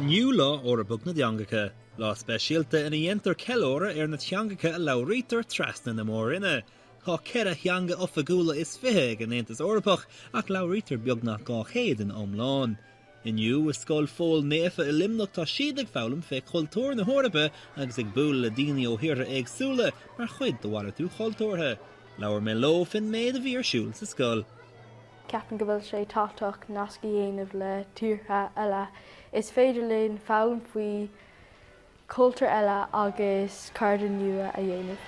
Inniu Lá Eorpach na dTeangacha, lá speisialta ina dhéantar ceiliúradh ar na teangacha a labhraítear trasna na mór-roinne. Tá ceithre theanga oifigiúla is 20 ag an Aontas Eorpach ach labhraítear beagnach 200 ina iomlán. Inniu i Scoil Phóil Naofa i Luimneach tá siad ag foghlaim fé chultúr na hEorpa agus ag bualadh le daoine ó thíortha éagsúla mar chuid de mhalartú chultúrtha. Labhair mé leo fén méid a bhí ar siúl sa scoil. Ceapaim go bhfuil sé tábhachtach nasc a dhéanamh le tíortha eile. Is féidir linn foghlaim faoi chultúir eile agus cairde nua a dhéanamh.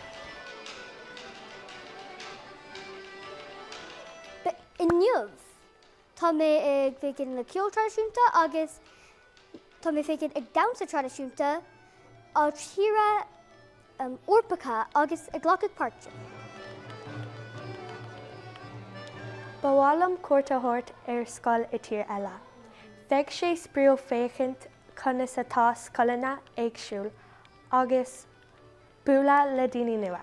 Inniu Tá mé ag féachaint le ceol traidisiúnta agus tá mé féachaint ag damhsa traidisiúnta ó tíortha Eorpacha agus ag glacadh páirte. Ba mhaith liom cuairt a thabhairt ar scoil i tír eile. Bheadh sé spraíúil féachaint conas atá scoileanna éagsúil agus bualadh le daoine nua.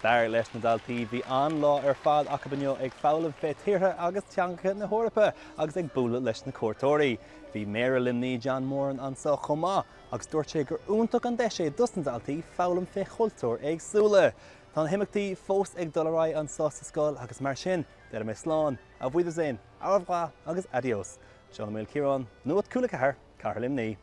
Dar leis na daltaí, bhí an-lá ar fad acu inniu ag foghlaim fé tíortha agus teangacha na hEorpa agus ag bualadh leis na cuairteoirí. Bhí Méara Luimnigh, John Moran anso chomh maith agus dúirt sé gur iontach an deis é dos na daltaí foghlaim fé chultúir éagsúla. Tá na himeachtaí fós ag dul ar aghaidh anso sa scoil agus mar sin, déarfaidh mé slán, auf Wiedersehen, au revoir agus adios. Seán Ó Maoilchiaráin, Nuacht Cúla 4, Cathair Luimnigh.